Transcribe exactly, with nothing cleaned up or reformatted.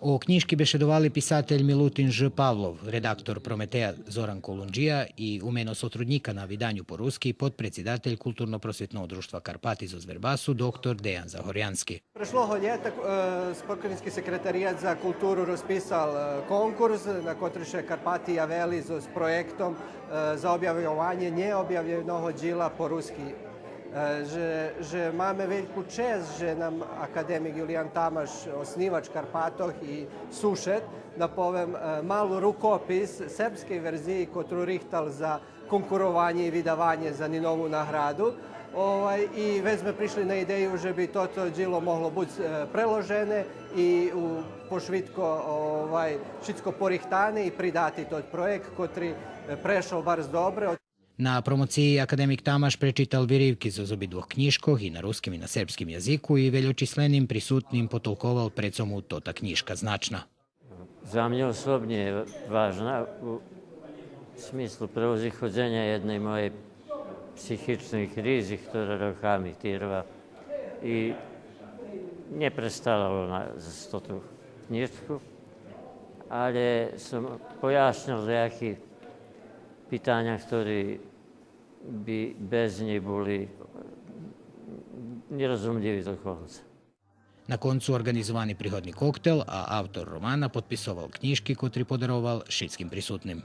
О кнїжки бешедовали писатель Милутин Ж. Павлов, редактор Прометея Зоран Колунджия и у мено сотруднїка на виданю по руски подпредсидатель Културно-просвитного дружтва Карпати зоз Вербасу доктор Деян Загорянски. Прешлого лєта, е, Покраїнски секретарият за културу розписал, е, конкурс на котри ше Карпати явели зоз проєктом, е, за обявйованє нєобявєного дїла по руски. Е, же, же маме вельку чест же нам академик Юлиян Тамаш, оснивач Карпатох и сушед, да повем, е, мал рукопис сербскей верзиї котру рихтал за конкурованє и видаванє за Нинову награду. Овай, и вец зме пришли на идею же би тото дїло могло буц, е, преложене и у, пошвидко, овай, шицко порихтане и придати тот проєкт котри, е, прешол барз добре. На промоциї академик Тамаш пречитал виривки зоз обидвох кнїжкох, и на руским и на сербским язику, и вельочисленим присутним потолковал прецо му тота кнїжка значна. За мнє особнє је важна у смислу превозиходзења једней мојей психичней кризи, хтора роками тирва и нє престала вона за тоту кнїжку, але сом пояснил даяки питања хтори би без нєй були нєрозумлїви до конца. На концу орґанизовани пригодни коктел, а автор романа подписовал кнїжки котри подаровал шицким присутним.